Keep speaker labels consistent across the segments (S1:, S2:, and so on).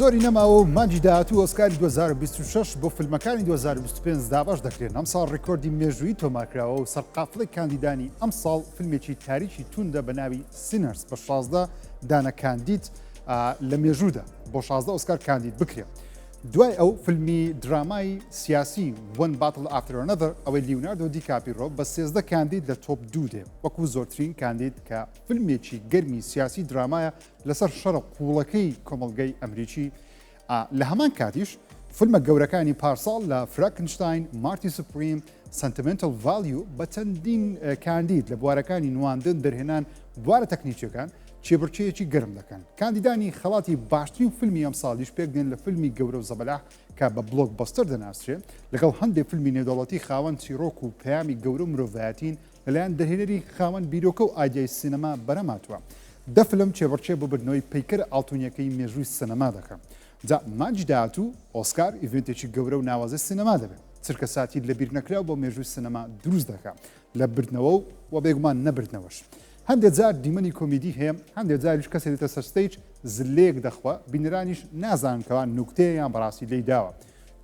S1: زۆری نەماوە و مانگی داهاتوو ئۆسکاری 2026 بۆ فیلمەکانی 2025 دابەش دەکرێن. ئەمساڵ ڕیکۆردی مێژوویی تۆمارکراوە و سەرقافڵەی کاندیدانی ئەمساڵ فیلمێکی تاریکی توندە بە ناوی Sinners بە 16 دانە کاندید لە مێژوودا بۆ 16 ئۆسکار کاندید بکرێت. دوای ئەو فیلمی درامای سیاسی One Battle After Another ئەوەی لیوناردۆ دیکاپیرۆ بە 13 کاندید لە top دوو دێ وەکو زۆرترین کاندید کە فیلمێکی گەرمی سیاسی درامایە لەسەر شەڕە قووڵەکەی کۆمەڵگەی ئەمریکی لە هەمان کاتیش فیلمە گەورەکانی پارساڵ لە Frankenstein، Marty Supreme، Sentimental Value بە چەندین کاندید لە بوارەکانی نواندن، دەرهێنان، بوارە تەکنیکیەکان کێبڕکێیەکی گەرم دەکەن. کاندیدانی خەڵاتی باشترین فیلمی ئەمساڵیش پێکدێن لە فیلمی گەورە و زەبەلاح کە بە blockbuster دەناسرێ لەگەڵ هەندێک فیلمی نێودەوڵەتی خاوەن چیڕۆک و پەیامی گەورە و مرۆڤایەتین لەلایەن دەرهێنەری خاوەن بیرۆکە و ئایدیای سینەما بەرهەم هاتووە. دە فلم کێبڕکێ بۆ بردنەوەی پەیکەرە ئاڵتونییەکەی مێژووی سینەما دەکەن. جا مانگی داهاتوو ئۆسکار event ێکی گەورە و ناوازەی سینەما دەبێت. چرکەساتی لەبیرنەکراو بۆ مێژووی سینەما دروست دەکا لە بردنەوە و بێگومان نەبردنەوەش. هەندێ جار دیمەنی کۆمیدی هەیە، هەندێ جاریش کەسێ دێتە سەر stage زللەیەک دەخوا، بینەرانیش نازانن کەوا نوکتەیە یان بەڕاستی لێی داوە.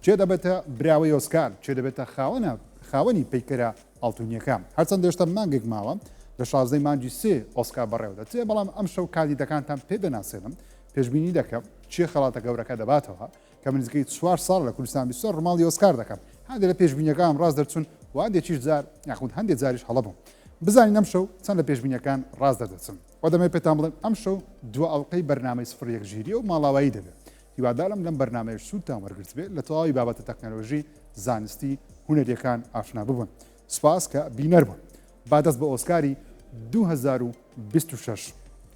S1: کێ دەبێتە براوەی ئۆسکار؟ کێ دەبێتە خاوەنە خاوەنی پەیکەرە ئاڵتونیەکە. هەرچەندە هێشتا مانگێک ماوە، لە شازدەی مانگی سێ ئۆسکار بەڕێوەدەچێ، بەڵام ئەمشەو کاندیدەکانتان پێ دەناسێنم، پێشبینی دەکەم کێ خەڵاتە گەورەکە دەباتەوە، کە من نزیکەی چوار ساڵ لە کوردستان 24 ڕووماڵی ئۆسکار دەکەم، هەندێک لە پێشبینیەکانم ڕاست دەرچوون و هەندێکیش جار یاخود هەندێک جاریش هەڵە بووم. بزانین ئەمشەو چەند لە پێشبینیەکان ڕاست دەردەچن. وە دەمەوێت پێتان بڵێم ئەمشەو دوا ئەڵقەی بەرنامەی سفر یەک ژیریە و ماڵاوایی دەبێت. هیوادارم لەم بەرنامەیەش سوودتان وەرگرتبێ لە تەواوی بابەتە تەکنەلۆژی، زانستی، هونەریەکان ئاشنا ببن. سوپاس کە بینەر بوون. با دەست بە ئۆسکاری 2026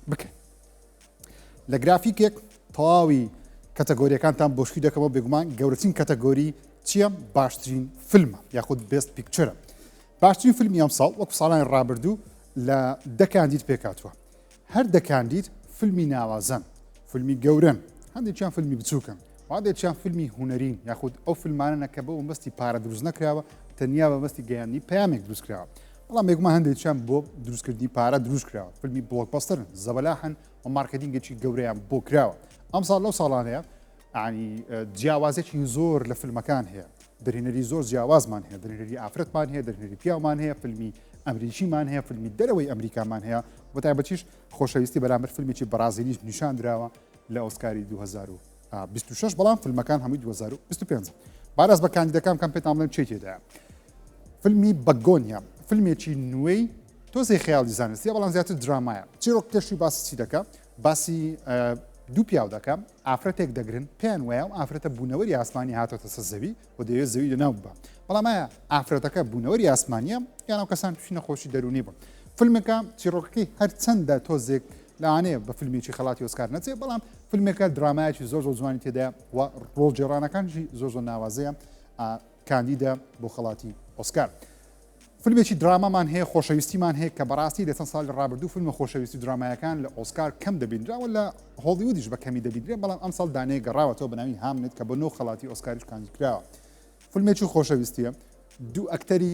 S1: بکەین. لە گرافیکێک تەواوی category ەکانتان بۆ شی دەکەمەوە بێگومان گەورەترین category چییە؟ باشترین فیلمە یاخود best picture ە. باشترین فیلمی ئەمساڵ وەکو ساڵانی ڕابردوو لە دە کاندید پێکهاتووە. هەر دە کاندید فیلمی ناوازەن، فیلمی گەورەن، هەندێکیان فیلمی بچووکن، هەندێکیان فیلمی هونەرین یاخود ئەو فیلمانەنە کە بۆ مەبەستی پارە دروست نەکراوە، تەنیا بە مەبەستی گەیاندنی پەیامێک دروست کراوە. بەڵام بێگومان هەندێکیان بۆ دروستکردنی پارە دروست کراوە، فیلمی blockbuster ن، زەبەلاحن و marketing ێکی گەورەیان بۆ کراوە. ئەمساڵ لەو ساڵانەیە یانی جیاوازێکی زۆر لە فیلمەکان هەیە، دەرهێنەری زۆر جیاوازمان هەیە، دەرهێنەری ئافرەتمان هەیە، دەرهێنەری پیاومان هەیە، فیلمی ئەمریکیمان هەیە، فیلمی دەرەوەی ئەمریکامان هەیە، بە تایبەتیش خۆشەویستی بەرامبەر فیلمێکی بەرازیلیش نیشان دراوە لە ئۆسکاری 2026، بەڵام فیلمەکان هەمووی 2025. باراز بە کاندیدەکان بکەم پێتان بڵێم چی تێدایە. فیلمی بەگۆنیا فیلمێکی نوێی تۆزێ خەیاڵی زانستیە بەڵام زیاتر درامایە. چیرۆکەکەشی باسی چی دەکا؟ باسی دوو پیاو دەکا ئافرەتێک دەگرن پێیان وایە ئەو ئافرەتە بوونەوەری ئاسمانی هاتۆتە سەر زەوی و دەیەوێت زەوی لەناو ببا بەڵام ئایا ئافرەتەکە بوونەوەری ئاسمانیە یان ئەو کەسان تووشی نەخۆشی دەروونی بوون فیلمەکە چیرۆکەکەی هەرچەندە تۆزێک لەوانەیە بە فیلمێکی خەڵاتی ئۆسکار نەچێت بەڵام فیلمێکە درامایەکی زۆر زۆر جوانی تێدایە و ڕۆڵگێڕانەکانیشی زۆر زۆر ناوازەیە کاندیدە بۆ خەڵاتی ئۆسکار. فیلمێکی درامامان هەیە، خۆشەویستیمان هەیە کە بەڕاستی لە چەند ساڵی ڕابردوو فیلمە خۆشەویستی درامایەکان لە ئۆسکار کەم دەبینراوە، لە هۆڵیوودیش بە کەمی دەبینرێن، بەڵام ئەمساڵ دانەیەک گەڕاوەتەوە بە ناوی هامنێت کە بۆ نۆ خەڵاتی ئۆسکاریش کاندید کراوە. فیلمێکی خۆشەویستییە، دوو ئەکتەری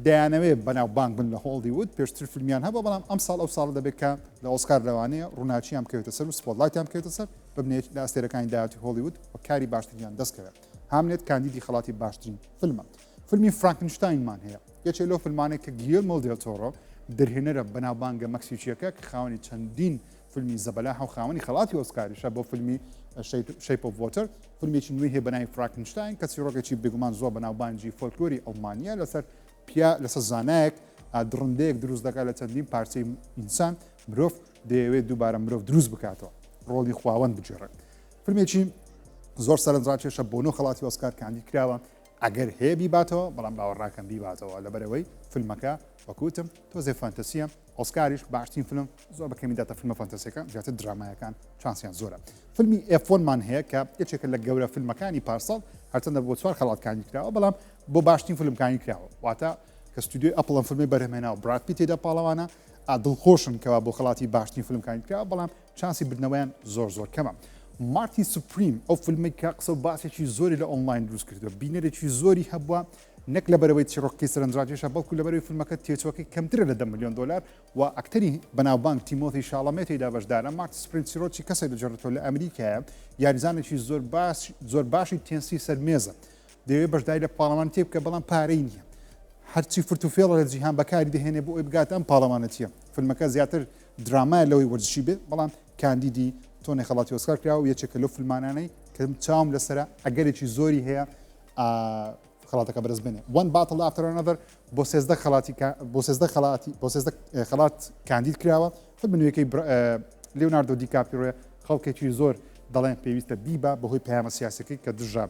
S1: دەیانەوێت بەناوبانگ بن لە هۆڵیوود، پێشتر فیلمیان هەبووە، بەڵام ئەمساڵ ئەو ساڵە دەبێت کە لە ئۆسکار لەوانەیە ڕووناکییان بکەوێتە سەر و spotlight یان بکەوێتە سەر، ببنە یەک لە ئەستێرەکانی داهاتووی هۆڵیوود و کاری باشتریان دەستکەوێت. هامنێت کاندیدی خەڵاتی باشترین فیلمە. فیلمی فرانکنشتاینمان هەیە، یەکێ لەو فیلمانەی کە گیێرمۆ دێل تۆرۆ دەرهێنەرە بەناوبانگە مەکسیکییەکە کە خاوەنی چەندین فیلمی زەبەلاحە و خاوەنی خەڵاتی ئۆسکاریشە بۆ فیلمی Shape of Water، فیلمێکی نوێی هەیە بەناوی فرانکنشتاین کە چیرۆکێکی بێگومان زۆر بەناوبانگی فۆلکلۆری ئەڵمانییە لەسەر پیا لەسەر زانایەک دڕندەیەک دروست دەکات لە چەندین پارچەی ئینسان، مرۆڤ دەیەوێت دووبارە مرۆڤ دروست بکاتەوە ڕۆڵی خواوەند بگێڕێت. فیلمێکی زۆر سەرنجڕاکێشە بۆ نۆ خەڵاتی ئۆسکار کاندید کراوە ئەگەر هەیە بیباتەوە بەڵام باوەڕ ناکەم بیباتەوە لەبەرەوەی فیلمەکە وەکوتم تۆزێ fantasy یە ئۆسکاریش باشترین فیلم زۆر بە کەمی داتە فیلمە fantasy یەکان زیاتر درامایەکان چانسیان زۆرە فیلمی F1 مان هەیە کە یەکێکە لە گەورە فیلمەکانی پارساڵ هەرچەندە بۆ چوار خەڵات کاندید کراوە بەڵام بۆ باشترین فیلم کاندید کراوە واتە کە ستودیۆی ئەپڵ ئەم فیلمی بەرهەمهێنا و براد پیت تێدا پاڵەوانە دڵخۆشن کەوا بۆ خەڵاتی باشترین فیلم کاندید کراوە بەڵام چانسی بردنەوەیان زۆر زۆر کەمە. Marty Supreme ئەو فیلمەی کە قسە و باسێکی زۆری لە ئۆنلاین دروست کردووە، بینەرێکی زۆری هەبووە، نەک لەبەرئەوەی چیڕۆکەکەی سەرنجڕاکێشە، بەڵکو لەبەرئەوەی فیلمەکە تێچووەکەی کەمترە لە 10 ملیۆن دۆلار و ئەکتەری بەناوبانگ تیمۆثی شاڵامێ تێیدا بەشدارە. Marty Supreme چیڕۆکی کەسێک دەگێڕێتەوە لە ئەمریکایە، یاریزانێکی زۆر باش زۆر باشی تێنسی سەر مێزە، دەیەوێت بەشداری لە پاڵەوانێتییەک بکات بەڵام پارەی نییە، هەرچی فرت و فێڵە لە جیهان بەکاری دەهێنێ بۆ ئەوەی بگاتە ئەم پاڵەوانێتییە. فیلمەکە زیاتر درامایە لەوەی وەرزشی بێت، بەڵام کاندیدی تۆنێ خەڵاتی ئۆسکار کراوە و یەکێکە لەو فیلمانانەی کە چاوم لەسەرە ئەگەرێکی زۆری هەیە خەڵاتەکە بەرز بێنێ. One Battle After Another بۆ 13 خەڵاتی بۆ 13 خەڵاتی بۆ 13 خەڵات کاندید کراوە. فیلمە نوێیەکەی لیۆناردۆ دیکاپریۆیە، خەڵکێکی زۆر دەڵێن پێویستە بیبا بەهۆی پەیامە سیاسەکەی کە دژە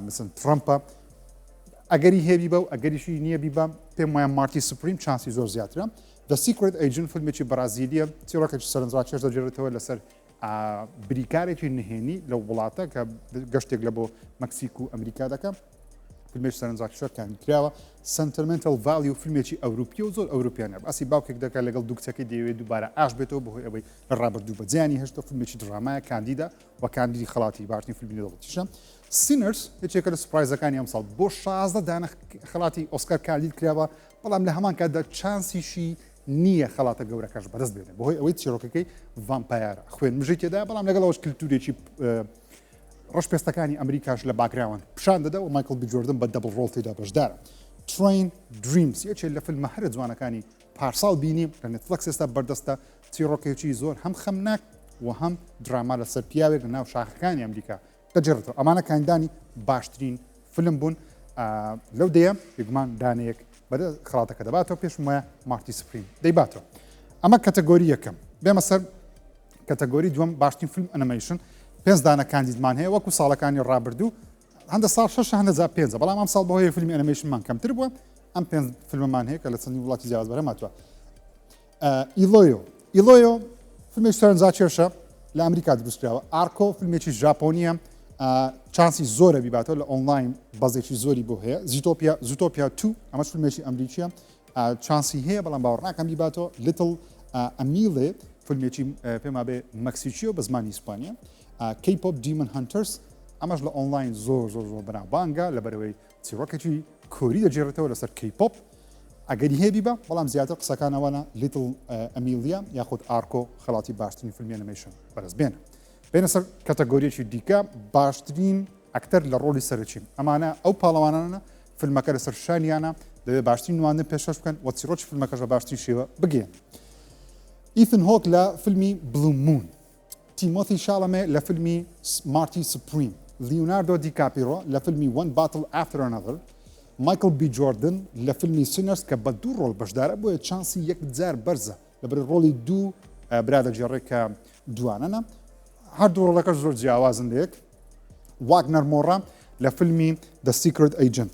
S1: مثلەن ترەمپە. ئەگەری هەیە بیبا و ئەگەریشی نییە بیبا. پێم وایە Marty Supreme چانسی زۆر زیاترە. The Secret Agent فیلمێکی بەرازیلییە، چیڕۆکێکی سەرنجڕاکێش دەگێڕێتەوە لەسەر بریکارێکی نهێنی لەو وڵاتە کە گەشتێک لە بۆ مەکسیک و ئەمریکا دەکە. فیلمێکی سەرنجڕاکێشە کاندید کراوە. Sentimental Value فیلمێکی ئەوروپیە و زۆر ئەوروپیانە، باسی باوکێک دەکات لەگەڵ دوو کچەکەی دەیەوێت دووبارە ئاش بێتەوە بەهۆی ئەوەی لە ڕابردوو بەجێیانی هێشتەوە. فیلمێکی درامایە، کاندیدە و کاندیدی خەڵاتی باشترین فیلمی نێودەوڵەتیشە. Sinners یەکێکە لە surprise ەکانی ئەمساڵ، بۆ 16 دانە خەڵاتی ئۆسکار کاندید کراوە، بەڵام لە هەمان کاتدا چانسیشی نییە خەڵاتە گەورەکەش بەدەست بێنێ بەهۆی ئەوەی چیرۆکەکەی vampire ە، خوێنمژی تێدا، بەڵام لەگەڵ ئەوەش کللتورێکی ڕەشپێستەکانی ئەمریکاش لە background پیشان دەدا و مایکل بی جۆردن بە double role تێدا بەشدارە. Train Dreams یەکێ لە فیلمە هەرە جوانەکانی پارساڵ بینیم، لە نێتفلکس ئێستا بەردەستە. چیڕۆکێکی زۆر هەم خەمناک و هەم دراما لەسەر پیاوێک لە ناو شاخەکانی ئەمریکا دەگێڕێتەوە. ئەمانە کاندانی باشترین فیلم بوون لەو دەیە. بێگومان دانەیەک بەدە خەڵاتەکە دەباتەوە، پێشم وایە Marty Supreme دەیباتەوە. ئەمە category یەکەم. بێمە سەر category دووەم، باشترین فیلم ئەنیمەیشن. پێنج دانە کاندیدمان هەیە وەکو ساڵەکانی ڕابردوو، هەندە ساڵ شەش هەندە جا پێنجە، بەڵام ئەم ساڵ بەهۆی فیلمی ئەنیمەیشنمان کەمتر بووە ئەم پێنج فیلممان هەیە کە لە چەندین وڵاتی جیاواز بەرهەم هاتووە. ئیلۆیۆ ئیلۆیۆ فیلمێکی سەرنجڕاکێشە لە ئەمریکا دروستکراوە. ئارکۆ فیلمێکی ژاپۆنیە، چانسی زۆرە بیباتەوە، لە ئۆنلاین بەزێکی زۆری بۆ هەیە. زیتۆپیا Zootopia 2 ئەمەش فیلمێکی ئەمریکیە، چانسی هەیە بەڵام باوەڕ ناکەم بیباتەوە. Little Amélie فیلمێکی پێما بێ مەکسیکیە بە زمانی ئیسپانیا. K-pop Demon Hunters ئەمەش لە ئۆنلاین زۆر زۆر زۆر بەناوبانگە لەبەرەوەی چیڕۆکێکی کۆری دەگێڕێتەوە لەسەر K-pop، ئەگەری هەیە بیبا، بەڵام زیاتر قسەکان ئەوانە Little Amélie یاخود ئارکۆ خەڵاتی باشترین فیلمی ئەنیمەیشن بەرز بێنە. بێنە سەر category یەکی دیکە، باشترین ئەکتەر لە ڕۆڵی سەرەکی. ئەمانە ئەو پاڵەوانانە فیلمەکە لەسەر شانیانە، دەبێت باشترین نواندن پێشکەش بکەن و چیڕۆکی فیلمەکەش بە باشترین شێوە بگەیەنن. ئیثن هۆک لە فیلمی Blue Moon، تیمۆثی شالەمێ لە فیلمی Marty Supreme، لیوناردۆ دیکاپیرۆ لە فیلمی One Battle After Another، مایکڵ بی جۆردن لە فیلمی Sinners کە بە دوو ڕۆڵ بەشدارە بۆیە چانسی یەکجار بەرزە لەبەر ڕۆڵی دوو برا دەگێڕێ کە دوانەنە، هەردوو ڕۆڵەکەش زۆر جیاوازن لە یەک. واگنەر مۆڕا لە فیلمی The Secret Agent.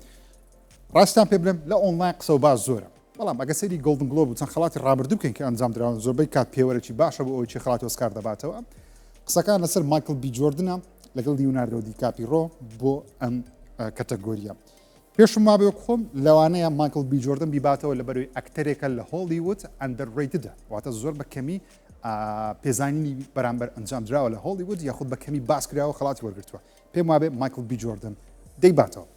S1: ڕاستتان پێ بلێم لە ئۆنلاین قسە و باس زۆرە، بەڵام ئەگە سەیری Golden Globe و چەند خەڵاتی ڕابردوو بکەین کە ئەنجام دراون زۆربەی کات پێوەرێکی باشە بۆ ئەوەی کێ خەڵاتی ئۆسکار دەباتەوە. قسەکان لەسەر مایکڵ بی جۆردنە لەگەڵ لیوناردۆ دیکاپیرۆ بۆ ئەم category یە. پێشم وابێ وەک خۆم لەوانەیە مایکڵ بی جۆردن بیباتەوە لەبەرەوەی ئەکتەرێکە لە هۆڵیوود underrated ە، واتە زۆر بە کەمی پێزانینی بەرامبەر ئەنجام دراوە لە هۆڵیوود یاخود بە کەمی باس کراوە خەڵاتی وەرگرتووە. پێم وابێ مایکڵ بی جۆردن دەیباتەوە.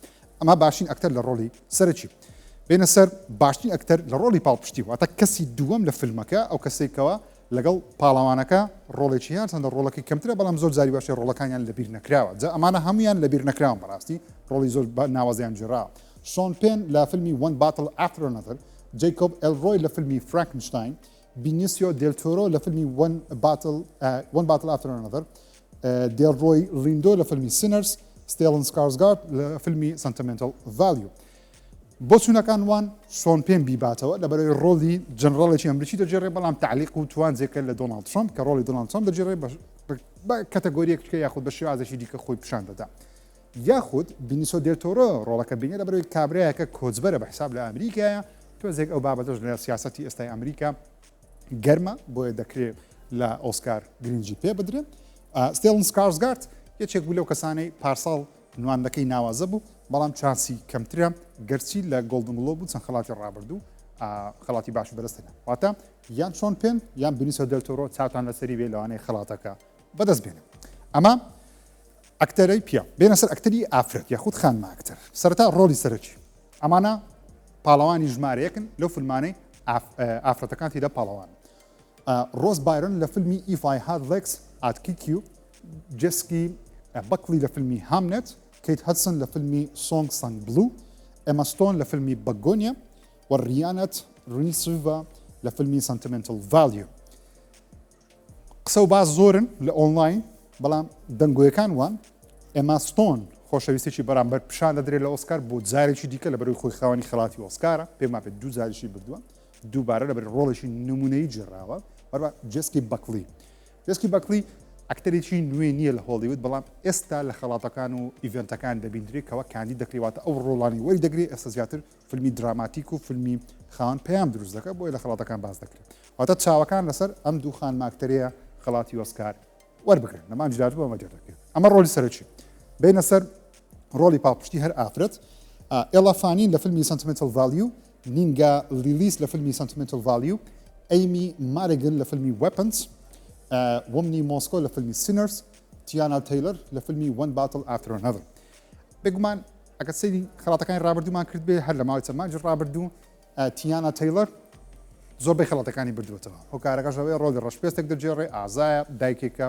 S1: ئەمە باشترین ئەکتەر لە ڕۆڵی سەرەکی. بێنە سەر باشترین ئەکتەر لە ڕۆڵی پاڵپشتی، واتە کەسی دووەم لە فیلمەکە، ئەو کەسێکەوە لەگەڵ پاڵەوانەکە ڕۆڵێکی هەیە، چەندە ڕۆڵەکەی کەمترە بەڵام زۆر جاری باشە ڕۆڵەکانیان لەبیر نەکراوە. جا ئەمانە هەمویان لەبیر نەکراون، بەڕاستی ڕۆڵی زۆر ناوازەیان گێڕاوە. شۆن پێن لە فیلمی One Battle After Another، جەیکۆب ئێلرۆی لە فیلمی Frankenstein، بینیسیۆ دێل تۆرۆ لە فیلمی One Battle One Battle After Another، دێلرۆی لیندۆ لە فیلمی Sinners، ستێلن سکارسگارد لە فیلمی Sentimental Value. بۆچوونەکان وان شۆن پێن بیباتەوە لەبەرەوەی ڕۆڵی جەنڕاڵێکی ئەمریکی دەگێڕێ، بەڵام تەعلیق و توانجێکە لە دۆناڵد ترەمپ کە ڕۆڵی دۆناڵد ترەمپ دەگێڕێ بە category یەک دیکە یاخود بە شێوازێکی دیکە خۆی پیشان دەدا. یاخود بینیسۆ دێل تۆرۆ ڕۆڵەکە بینێ لەبەرەوەی کابرایەکە کۆچبەرە بە حساب لە ئەمریکایە، تۆزێک ئەو بابەتەش لە سیاسەتی ئێستای ئەمریکا گەرمە بۆیە دەکرێت لە ئۆسکار گرنگی پێ بدرێت. ستێلن سکارسگارد یەکێک بوو لەو کەسانەی پارساڵ نواندەکەی ناوازە بوو بەڵام چانسی کەمترە، گەرچی لە Golden Globe و چەند خەڵاتی ڕابردوو خەڵاتی باش بەدەستهێنا. واتە یان شۆن پێن یان بینیسۆ دێل تۆرۆ چاوتان لەسەری بێ لەوانەیە خەڵاتەکە بەدەست بێنن. ئەمە ئەکتەرەی پیاو. بێنە سەر ئەکتەری ئافرەت یاخود خانمە ئەکتەر. سەرەتا ڕۆڵی سەرەکی. ئەمانە پاڵەوانی ژمارە یەکن لەو فیلمانەی ئافرەتەکان تێدا پاڵەوان. ڕۆز بایرن لە فیلمی If I Had Legs I'd Kick You، جێسکی بەکلی لە فیلمی هامنێت، کەیت هەدسن لە فیلمی Song Sung Blue، ئێما ستۆن لە فیلمی بەگۆنیا و ڕیانەت رینسڤا لە فیلمی Sentimental Value. قسە و باس زۆرن لە ئۆنلاین بەڵام دەنگۆیەکان وان ئێما ستۆن خۆشەویستێکی بەرامبەر پیشان دەدرێت لە ئۆسکار بۆ جارێکی دیکە لە بەروی خۆی خاوەنی خەڵاتی ئۆسکارە پێم وابێت دوو جاریشی بردووە دووبارە لەبەر ڕۆڵێکی نمونەیی گێڕاوە هەروە جێسکی بەکلی جێسکی بەکلی ئەکتەرێکی نوێ نییە لە هۆڵیوود بەڵام ئێستا لە خەڵاتەکان و event ەکان دەبیندرێت کەەوە کاندید دەکرێواتە ئەو ڕۆڵانی وەری دەگرێت ئێستا زیاتر فیلمی دراماتیک و فیلمی خاوەن پەیام دروست دەکات بۆیە لە خەڵاتەکان باس دەکرێت واتە چاوەکان لەسەر ئەم دوو خانمە ئەکتەرەیە خەڵاتی ئۆسکار وەربگرن لە مانگی داهاتوو ئەمە دەردەکەوێت ئەمە ڕۆلی سەرەکی بینە سەر ڕۆلی پاڵپشتی هەر ئافرەت ئێڵا فانین لە فیلمی Sentimental Value نینگا لیلیس لە فیلمی Sentimental Value ئەیمی ماریگن لە فیلمی Weapons ومنی مۆسکۆ لە فیلمی Sinners تیانا تەیلەر لە فیلمی One Battle After Another بێگومان ئەگەر سەیری خەڵاتەکانی ڕابردوومان کرد بێ هەر لە ماوەی چەند مانگی ڕابردوو تیانا تەیلەر زۆربەی خەڵاتەکانی بردووەتەوە هۆکارەکەش ئەوەیە ڕۆڵی ڕەشپێستێک دەگێڕێ ئازایە دایکێکە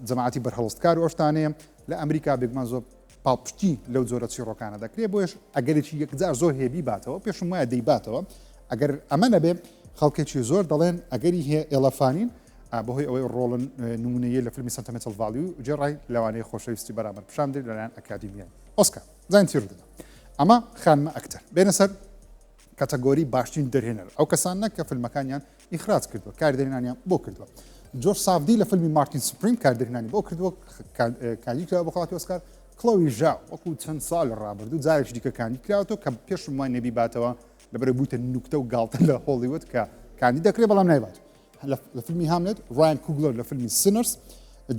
S1: جەماعەتی بەرهەڵستکار و ئەو شتانەیە لە ئەمریکا بێگومان زۆر پاڵپشتی لەو جۆرە چیڕۆکانە دەکرێت بۆیش ئەگەرێکی یەکجار زۆر هەیە بیباتەوە پێشم وایە دەیباتەوە ئەگەر ئەمە نەبێ خەڵکێکی زۆر دەڵێن ئەگەری هەیە ئێڵەفانین بەهۆی ئەوەی ڕۆڵن نمونەیە لە فیلمی Sentimental Value جێڕای لەوانەیە خۆشەویستی بەرامبەر پیشان بدرێت لەلایەن ئەکادیمیای ئۆسکار زانین چی ڕوودەدا ئەمە خانمە ئەکتەر بێنە سەر category باشترین دەرهێنەر ئەو کەسانە کە فیلمەکانیان ئیخراج کردووە کار دەرهێنانیان بۆ کردووە جۆش سافدی لە فیلمی مارتین سوپریم کار دەرهێنانی بۆ کردووە کاندید کراوە بۆ خەڵاتی ئۆسکار کڵۆی ژاو وەکو چەند ساڵ ڕابردوو جارێکی دیکە کاندید کراوەتەوە کە پێشم وای نەبیباتەوە لەبەرە بوویتە نوکتە و گاڵتە لە هۆڵیوود کە کاندید دەکرێت بەڵام نایبات لە فیلمی هاملێت، ڕایان کوگلەر لە فیلمی Sinners،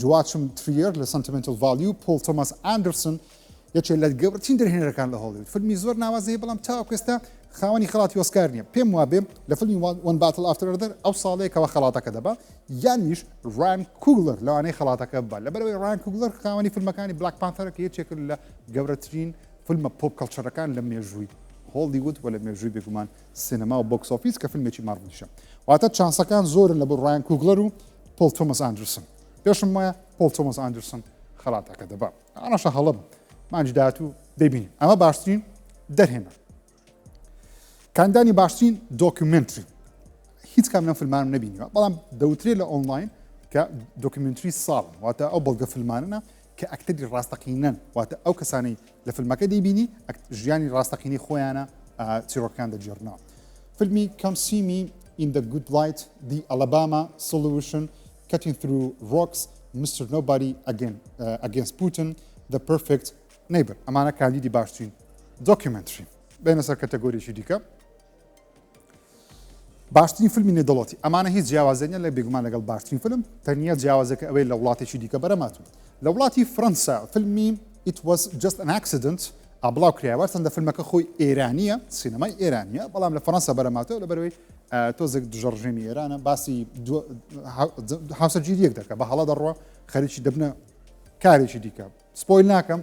S1: جواچم تریەر لە Sentimental Value، پۆڵ تۆماس ئاندرسن یەکێک لە گەورەترین دەرهێنەرەکان لە هۆڵیوود فیلمی زۆر ناوازەیە بەڵام تاوەکو ئێستا خاوەنی خەڵاتی ئۆسکار نییە پێم وابێ لە فیلمی One Battle After Another ئەو ساڵەیەکەوە خەڵاتەکە دەبا یانیش ڕایان کوگلەر لەوانەیە خەڵاتەکە ببا لەبەرئەوەی ڕایان کوگلەر خاوەنی فیلمەکانی Black Panther ە کە یەکێکە لە گەورەترین فیلمە pop culture ەکان لە مێژووی هۆڵیوود و لە مێژووی بێگومان سینەما و box office کە فیلمێکی مارڤڵیشە. واتە چانسەکان زۆرن لە بۆ ڕایان کوگلەر و پۆڵ تۆمەس ئاندرسن. پێشم وایە پۆڵ تۆمەس ئاندرسن خەڵاتەکە دەبا. ئەمەشە هەڵە بم. مانگی داهاتوو دەیبینین. ئەمە باشترین دەرهێنەر. کاندانی باشترین documentary. هیچ کام لەم فیلمانم نەبینیوە بەڵام دەوترێت لە ئۆنلاین کە documentary ساڵن واتە ئەو بەڵگە فیلمانە کە ئەکتەری ڕاستەقینەن واتە ئەو کەسانەی لە فیلمەکە دەیبینی ژیانی ڕاستەقینەی خۆیانە چیرۆکەکان دەگێڕنەوە. فیلمی Come See Me in the Good Light، The Alabama Solution، Cutting Through Rocks، Mr. Nobody Against Putin، The Perfect Neighbor ئەمانە کاندیدی باشترین documentary. بێنە سەر category ێکی دیکە. باشترین فیلمی نێودەوڵەتی ئەمانە هیچ جیاوازیان نیە لە بێگومان لەگەڵ باشترین فیلم تەنیا جیاوازەکە ئەوەیە لە وڵاتێکی دیکە بەرەماتون لە وڵاتی فڕەنسا فیلمی It was just an accident بڵاو کرایەوە چەندە فیلمەکە خۆی ئێرانیە سینەمای ئێرانیە بەڵام لە فەڕەنسا بەرەماتەوە لەبەرەوەی تۆزێک دژە ڕژێمی ئێرانە باسی هاوسەرگیریەک دەکە بە هەڵە دەڕوە خەریکی دەبنە کارێکی دیکە spoil ناکەم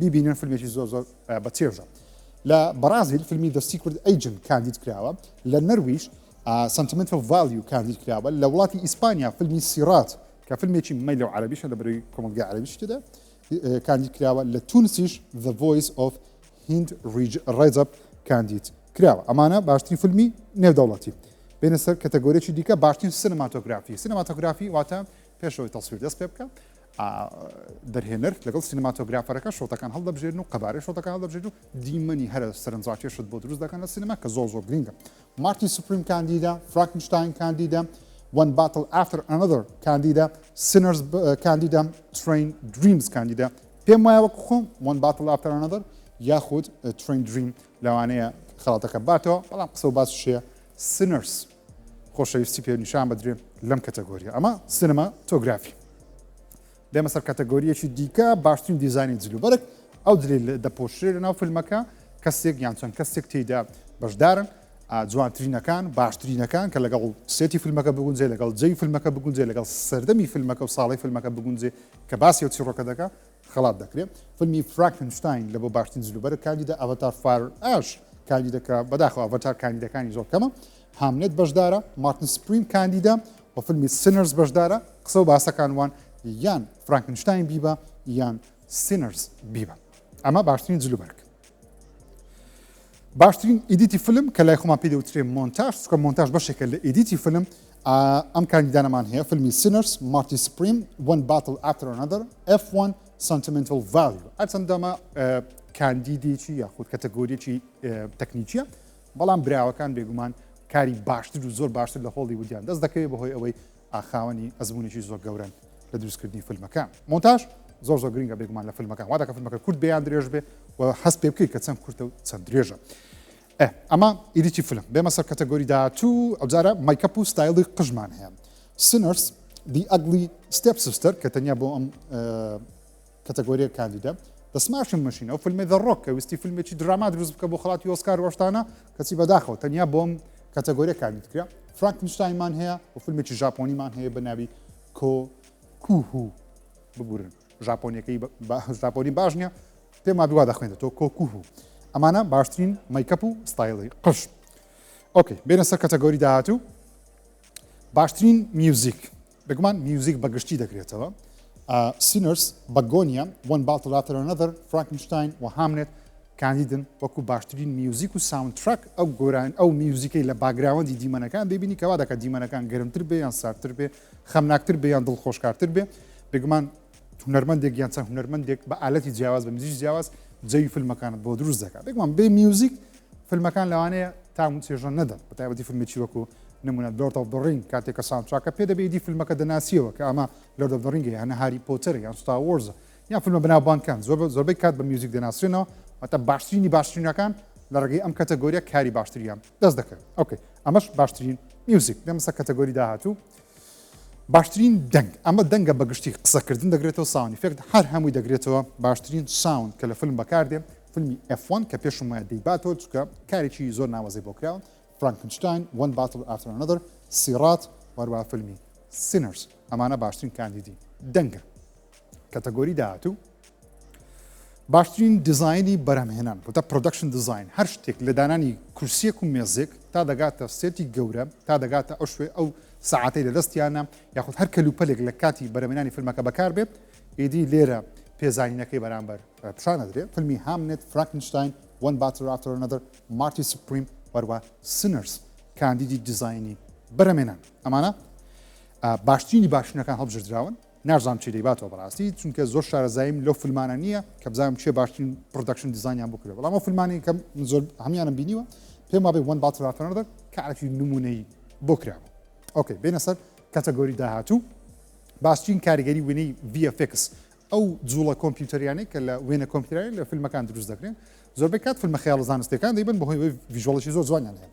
S1: بیبینن فیلمێکی زۆر زۆر بە چێژە. لە بەڕازیل فیلمی The Secret Agent کاندید کراوە، لە نەرویژ Sentimental Value کاندید کراوە، لە وڵاتی ئیسپانیا فیلمی سیڕات کە فیلمێکی مەیلە و عەرەبیشە لە بەرەی کۆمەڵگای عەرەبیش تێدا کاندید کراوە، لە تونسیش The Voice of Hind Rajab کاندید کراوە. ئەمانە باشترین فیلمی نێودەوڵەتی. بێنە سەر category ێکی دیکە باشترین سینەماتۆگرافی. سینەماتۆگرافی واتە پێشەوەی تەسویر دەست پێ بکە دەرهێنەر لەگەڵ cinematographer ەکە shot ەکان هەڵدەبژێرن و قەبارەی shot ەکان هەڵدەبژێرن و دیمەنی هەرە سەرنجڕاکێشت بۆ دروست دەکەن لە سینەما کە زۆر زۆر گرنگە. مارتین سوپریم کاندیدە، فرانکنشتاین کاندیدە، One Battle After Another کاندیدە، Sinners کاندیدە، Train Dreams کاندیدە. پێم وایە وەکو خۆم One Battle After Another یاخود Train Dream لەوانەیە خەڵاتەکە باتەوە، بەڵام قسە و باس شەیە Sinners خۆشەویستی پێ نیشان بدرێ لەم category یە. ئەمە سینەماتۆگرافی. بێمە سەر category یەکی دیکە باشترین دیزاینی جلوبەرگ ئەو جلی دەپۆشرێ لەناو فیلمەکە کەسێک یان چەند کەسێک تێیدا بەشدارن. جوانترینەکان، باشترینەکان کە لەگەڵ set ی فیلمەکە بگونجێ، لەگەڵ جێی فیلمەکە بگونجێ، لەگەڵ سەردەمی فیلمەکە و ساڵی فیلمەکە بگونجێ کە باسی ئەو چیڕۆکە دەکا، خەڵات دەکرێ. فیلمی فرانکنشتاین لە بۆ باشترین جلوبەرگ کاندیدە، ئەڤەتار Fire Ash کاندیدە کە بەداخەوە ئەڤەتار کاندیدەکانی زۆر کەمە. هامنێت بەشدارە، مارتن سپریم کاندیدە و فیلمی Sinners بەشدارە. قسە و باسەکان وان یان فرانکنشتاین بیبە یان Sinners بیبە. ئەمە باشترین جلوبەرگ. باشترین edit ی فیلم کە لای خۆمان پێی دەوترێ مۆنتاژ، چونکە مۆنتاژ بەشێکە لە edit ی فیلم. ئەم کاندیدانەمان هەیە، فیلمی Sinners، مارتی سپریم، One Battle After Another، F1، Sentimental Value. هەرچەندە ئەمە کاندیدێکی یاخود کەتەگۆریەکی تەکنیکیە، بەڵام براوەکان بێگومان کاری باشتر و زۆر باشتر لە هۆڵیوودیان دەست دەکەوێت بەهۆی ئەوەی خاوەنی ئەزمونێکی زۆر گەورەن لە دروستکردنی فیلمەکان. مۆنتاژ زۆر زۆر گرنگە بێگومان لە فیلمەکان، وا دەکات فیلمەکە کورت بێ یان درێژ بێ و هەست پێ بکەیت کە چەند کورتە و چەند درێژە. ئەمە edit ی فیلم. بێمە سەر category داهاتوو، ئەوجارە makeup و ستایلی قژمان هەیە. Sinners، The Ugly Stepsister کە تەنیا بۆ ئەم category یە کاندیدە. The Smashing Machine، ئەو فیلمەی The Rock کە ویستی فیلمێکی دراما دروست بکە بۆ خەڵاتی ئۆسکار وەشتانە، کەچی بەداخەوە تەنیا بۆم category یە کاندید کرا. فرانکنشتاینمان هەیە و فیلمێکی ژاپۆنیمان هەیە بە ناوی کۆ کوهو. ببورن ژاپۆنیەکەی ژاپۆنی باش نییە، پێم وابێ وا دەخوێندێتەوە کۆکوهو. ئەمانە باشترین makeup و ستایلی قژ. okay بێنە سەر category داهاتوو، باشترین میوزیک. بێگومان میوزیک بە گشتی دەگرێتەوە Sinners، بەگۆنیا، One Battle After Another، فرانکنشتاین و هامنێت کاندیدن وەکو باشترین میوزیک و soundtrack. ئەو گۆران ئەو میوزیکەی لە background ی دیمەنەکان دەبینی کەوا دەکات دیمەنەکان گەرمتر بێ یان ساردتر بێ، خەمناکتر بێ یان دڵخۆشکارتر بێ. بێگومان هونەرمەندێک یان چەند هونەرمەندێک بە ئالەتی جیاواز بە میوزیکی جیاواز جەوی فیلمەکانت بۆ دروست دەکات. بێگومان بێ میوزیک فیلمەکان لەوانەیە تام و چێژە نەدەن، بە تایبەتی فیلمێکی وەکو نمونە Lord of the Ring کاتێک کە soundtrack ە پێ دەبێ ئیدی فیلمەکە دەناسیەوە کە ئەمە Lord of the Ring ە یان هاری پۆتەر یان Star Wars ە یان فیلمە بەناوبانگەکان زۆر زۆربەی کات بە میوزیک دەناسرێنەوە. واتە باشترینی باشترینەکان لە ڕێگەی ئەم category یە کاری باشتریان دەست دەکەن. okay ئەمەش باشترین میوزیک. بێمە سەر category داهاتوو، باشترین دەنگ. ئەمە دەنگە بە گشتی قسەکردن دەگرێتەوە، sound effect هەر هەمووی دەگرێتەوە. باشترین sound کە لە فیلم بەکاردێ، فیلمی F1 کە پێشم وایە دەیباتەوە چونکە کارێکی زۆر ناوازەی بۆ کراوە، فرانکنشتاین، One Battle After Another، سیڕات، وەروە فیلمی Sinners. ئەمانە باشترین کاندیدی دەنگە. category داهاتوو، باشترین دیزاینی بەرهەمهێنان واتە production design. هەر شتێک لە دانانی کورسیەک و مێزێک تا دەگاتە set ی گەورە، تا دەگاتە ئەو شوێ ئەو سەعاتەی لە دەستیانە، یاخود هەر کەلوپەلێک لە کاتی بەرهەمهێنانی فیلمەکە بەکاربێت، ئیدی لێرە پێزانینەکەی بەرامبەر پیشان دەدرێت. فیلمی هامنێت، فرانکنشتاین، One Battle After Another، مارتی سپریم، وەروە Sinners کاندیدی دیزاینی بەرهەمهێنان. ئەمانە باشترینی باشترینەکان هەڵبژێردراون. ناشزانم چی دەیباتەوە بەڕاستی، چونکە زۆر شارەزاییم لەو فیلمانە نییە کە بزانم کێ باشترین production design یان بۆ کردووە، بەڵام ئەو فیلمانەی کە من زۆر هەموویانم بینیوە پێم وابێ One Battle After Another کارێکی نموونەیی بۆ کراوە. okay بێنە سەر category داهاتوو، باشترین کاریگەری وێنەی VFX. ئەو جوڵە کۆمپیوتەریانەی کە لە وێنە کۆمپیوتەریان لە فیلمەکان دروست دەکرێن، زۆربەی کات فیلمە خەیاڵە زانستیەکان دەیبن بەهۆی ئەوەی visual ێکی زۆر جوانیان هەیە.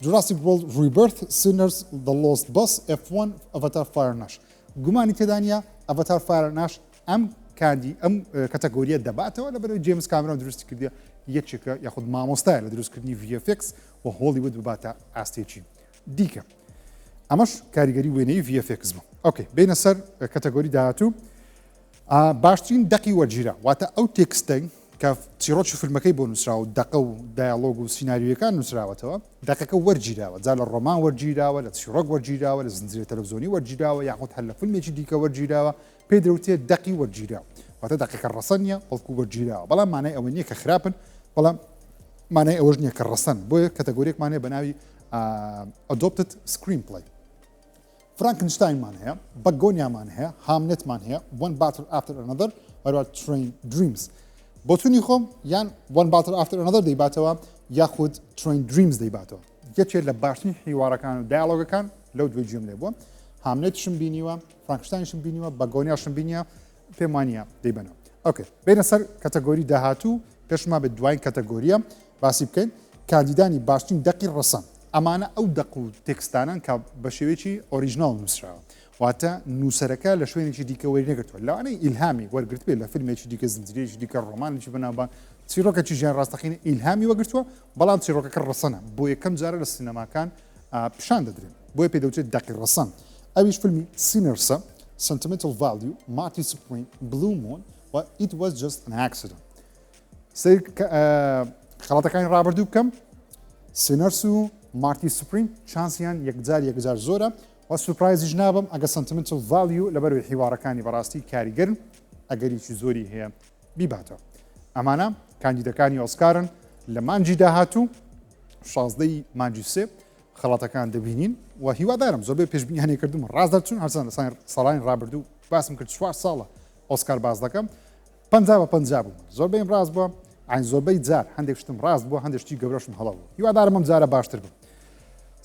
S1: Jurassic World Rebirth، Sinners، The Lost Bus، F1، Avatar Fire and Ash. گومانی تێدا نییە Avatar Fire and Ash ئەم کاندی ئەم category یە دەباتەوە، لەبەرەوەی جێمس کامرۆن دروستی کردیە، یەکێکە یاخود مامۆستایە لە دروستکردنی VFX و هۆڵیوود بباتە ئاستێکی دیکە. ئەمەش کاریگەری وێنەی VFX بوو. okay بینە سەر category داهاتوو، باشترین دەقی وەرگیرا، واتە ئەو text ەی کە چیڕۆکی فیلمەکەی بۆ نووسراوە و دەقە و دایەڵۆگ و سیناریۆیەکان نووسراوەتەوە، دەقەکە وەرگیراوە، جا لە ڕۆمان وەرگیراوە، لە چیڕۆک وەرگیراوە، لە زنجیرە تەلەڤزیۆنی وەرگیراوە، یاخود هەر لە فیلمێکی دیکە وەرگیراوە، پێی دەوترێت دەقی وەرگیراو. واتە دەقەکە ڕەسەن نییە، بەڵکو وەرگیراوە. بەڵام مانای ئەوە نییە کە خراپن، بەڵام مانای ئەوەش نییە کە ڕەسەن. بۆیە category ێکمان هەیە بە ناوی Adopted Screenplay. فرانکنشتاینمان هەیە، بەگۆنیامان هەیە، هامنێتمان هەیە، One Battle After Another، هەروە Train Dreams. بۆچوونی خۆم یان One Battle After Another دەیباتەوە یاخود Train Dreams دەیباتەوە. یەکێ لە باشترین حیوارەکان و دایالۆگەکان لەو دوێ گوێم لێ بووە. هامنێتشم بینیوە، فرانکنشتاینشم بینیوە، بەگۆنیاشم بینیوە، پێم وانە دەیبەنەوە. okay بینە سەر category داهاتوو، پێشما بێت دوایین category یە باسی بکەین، کاندیدانی باشترین دەقی ڕەسەن. ئەمانە ئەو دەق و text انەن کە بە شێوەیەکی original نووسراوە، واتە نووسەرەکە لە شوێنێکی دیکە وەری نەگرتووە، لەوانەیە ئیلهامی وەرگرتبێت لە فیلمێکی دیکە، زنجیرەیەکی دیکە، ڕۆمانێکی بەناوبانگ، چیرۆکەکی ژیان ڕاستەقینە ئیلهامی وەگرتووە، بەڵام چیرۆکەکە ڕەسەنە، بۆ یەکەم جارە لە سینەماکان پیشان دەدرێن، بۆیە پێی دەوترێت دەقی ڕەسەن. ئەویش فیلمی Sinners ە، Sentimental Value، Marty Supreme، Blue Moon و It Was Just an Accident. سەیر خەڵاتەکانی ڕابردوو بکەم، Sinners و Marty Supreme چانسیان یەکجار یەکجار زۆرە و surprise یش نابم ئەگە Sentimental Value لەبەروی حیوارەکانی بەڕاستی کاریگەرن ئەگەریی زۆری هەیە بیباتەوە. ئەمانە کاندیدەکانی ئۆسکارن لە مانگی داهاتوو شازدەی مانگی سێ خەڵاتەکان دەبینین و هیوادارم زۆربەی پێشبینیانێ کردم ڕاست دەرچوون هەرچەند لە ساڵانی ڕابردوو باسم کرد چوار ساڵە ئۆسکار باز دەکەم 50 بە 50 بووم زۆربەیم ڕاست بووە ئاین زۆربەی جار هەندێک شتم ڕاست بووە هەندێک شتی گەورەشم هەڵە بوو هیوادارم ئەم جارە باشتر بم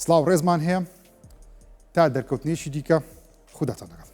S1: سڵاو ڕێزمان هەیە تا دەرکەوتنێکی دیکە خوداتان لەگەڵ.